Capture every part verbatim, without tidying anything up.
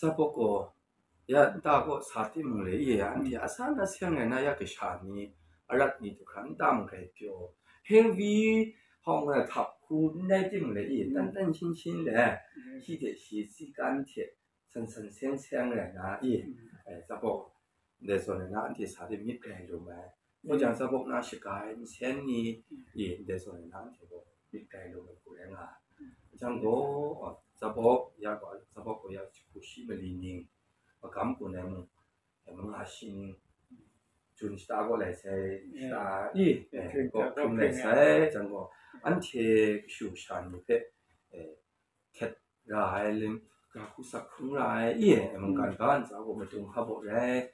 Tsabawk gaw, ya nta kaw sa timung le, i, anhte asan aseng rai na, ya kasha ni, arat ni du hkra nta mung grai pyaw, heavy hawng na htak hku n rai timung le, i, tan tan shin shin le, shi hte shi, si kan hte, san san seng seng rai na, i, eh, tsabawk, ndai zawn rai na, anhte sa de myit grai lum ai. Hpawt jang tsabawk na shagai nsen ni, i, ndai zawn rai na, anhte gaw myit grai lum ai hku rai nga ai. Jang gaw, oh, tsabawk, ya gaw, tsabawk gaw ya hku shi mali ning, magam kun ai mung, eh, manga shi ning, chun shata gaw lai sai, shata, i, eh, gaw hkrum lai sai, jang gaw, anhte kashu kasha ni hpe, eh, htet ra ai, lim, ga hku sak hkrung ra ai, i, mungkan ga ntsa gaw madung hpa baw rai,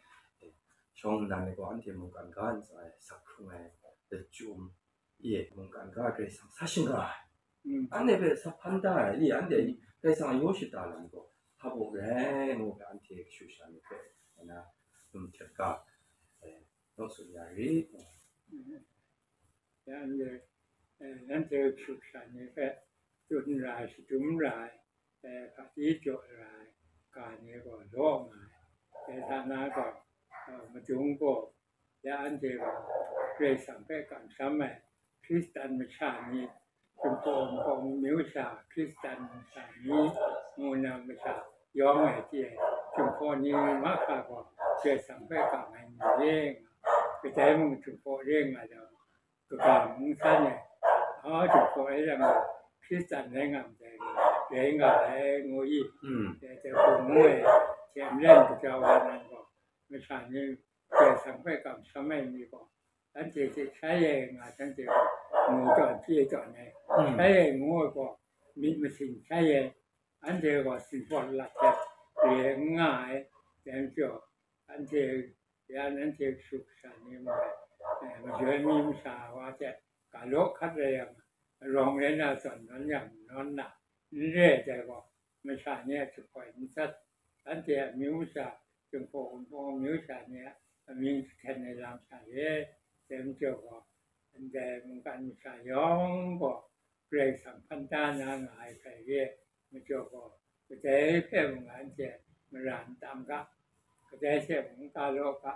shawng nnan ai gaw anhte mungkan ga ntsa e sak hkrung ai, lachyum, i, mungkan ga Karai Kasang sa shingga ai. Anhte hpe sa hpan da ai, i, anhte Karai Kasang a yaw shada lam gaw hpa baw rai ngu hpe anhte kashu kasha ni hpe, na, lum htet ga, eh, naw tsun ya rit. Ya, anhte, eh, nanhte kashu kasha ni hpe tsun ra ai, shadum ra ai, eh, hpaji jaw ra ai ga ni gaw law nga ai. Dai hta na gaw, eh, madung gaw, ya anhte gaw Karai Kasang hpe kamsham ai Hkristan masha ni, Jinghpaw Wunpawng myu sha Hkristan masha ni ngu na masha yawng ai hte, Jinghpaw ni mahkra gaw Karai Kasang hpe kam ai ni re nga, kadai mung Jinghpaw re nga jang, kaga mung san ai, a, Jinghpaw e lam gaw Hkristan rai nga ndai, rai nga ai ngu i, dai hku ngu ai hte maren kaja wa nan gaw, masha ni Karai Kasang hpe kamsham ai ni gaw, anhte hte shai ai nga shanhte gaw mu tawn chye tawn ai, shai ai ngu ai gaw myit masin shai ai, anhte gaw sinpawt lat hte re n nga ai, dai majaw, anhte ya nanhte kashu kasha ni mung, eh, majoi mi masha wa hte ga law hkat rai yang, rawng rai na zawn nawn yang nawn na, n re ai dai gaw, masha ni a htukoi n sat, anhte a amyu masha, Jinghpaw Wunpawng amyu masha ni a amying jahten ai lam sha re, dai majaw gaw, ndai mungkan masha yawng gaw Karai Kasang hpan da na nga ai hkrai re, majaw gaw, kadai hpe mung anhte mara n tam ga, kadai hte mung n ga law ga,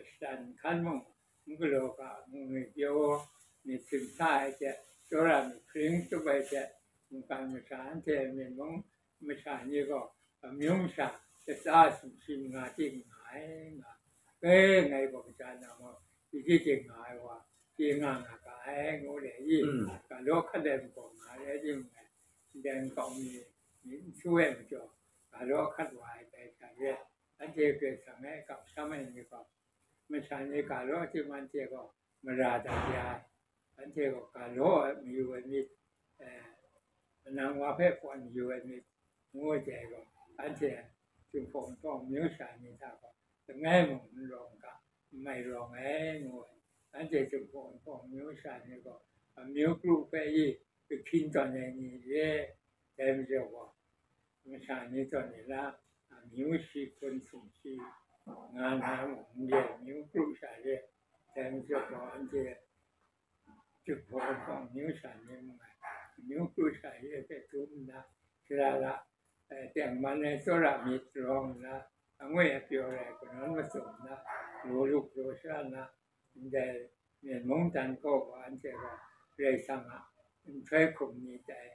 shatan hkan mung n galaw ga, ngu myit pyaw, myit htim sa ai hte, tsawra myit hpring tup ai hte, mungkan masha anhte myit mung masha ni gaw, amyu masha, latsa sumshi manga ting nga ai, nga, e, ngai gaw kaja na mung, chye chye nga ai wa, chye nga nga ga ai, ngu le i, ga law hkat ai makau nga ai rai timung, ndai nkau mi, myit n su ai majaw, ga law hkat wa ai dai hta re, anhte Karai Kasang e kamsham ai ni gaw, masha ni ga law tim anhte gaw mara dat ya ai, anhte gaw ga law ai mayu ai myit, eh, manang wa hpe hpawn mayu ai myit, ngu ai dai gaw, anhte Jinghpaw Wunpawng amyu masha ni hta gaw, langai mung n rawng ga, n mai rawng ai, ngu ai. Anhte Jinghpaw Wunpawng amyu masha ni gaw, amyu kru hpe i, ahkyin tawn ai ni re, dai majaw gaw, masha ni tawn ai la, amyu shi hpun sumshi nga na mung n re, amyu kru sha re, dai majaw gaw, anhte Jinghpaw Wunpawng amyu masha ni mung ai, amyu kru sha re hpe dum nna, sara la, eh, tengman ai tsawra myit rawng nna, angwi apyaw rai kanawn matsum nna, law lup law sha nna, ndai myen mungdan kaw gaw anhte gaw Karai Kasang a nhtoi hkum ni tai,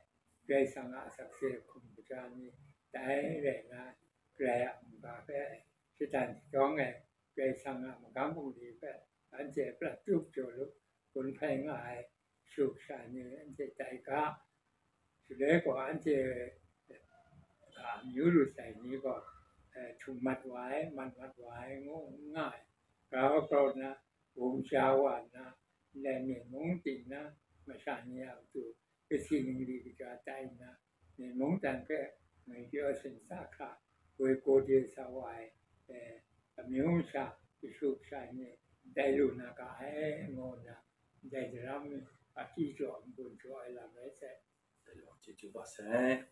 Karai Kasang a sakse hkum kaja ni tai rai nna, Karai a mungga hpe shatan shadawng ai Karai Kasang a magam bungli hpe anhte prat tup jaw lu, gun hpai nga ai shu kasha ni anhte tai ga, shaloi gaw anhte ga amyu lu sai ni gaw, eh, htum mat wa ai, mat mat wa ai, ngu n nga ai, grau grau nna, gumsha wa nna, ndai myen mung ting nna, masha ni a matu kasi ningli kaja tai nna, myen mungdan hpe ngwipyaw sin sa hkra, woi gawde sa wa ai, eh, amyu masha, kashu kasha ni tai lu na ga ai, ngu nna, ndai daram hpaji jaw n-gun jaw ai lam rai sai. Dai gaw chyeju ba sai.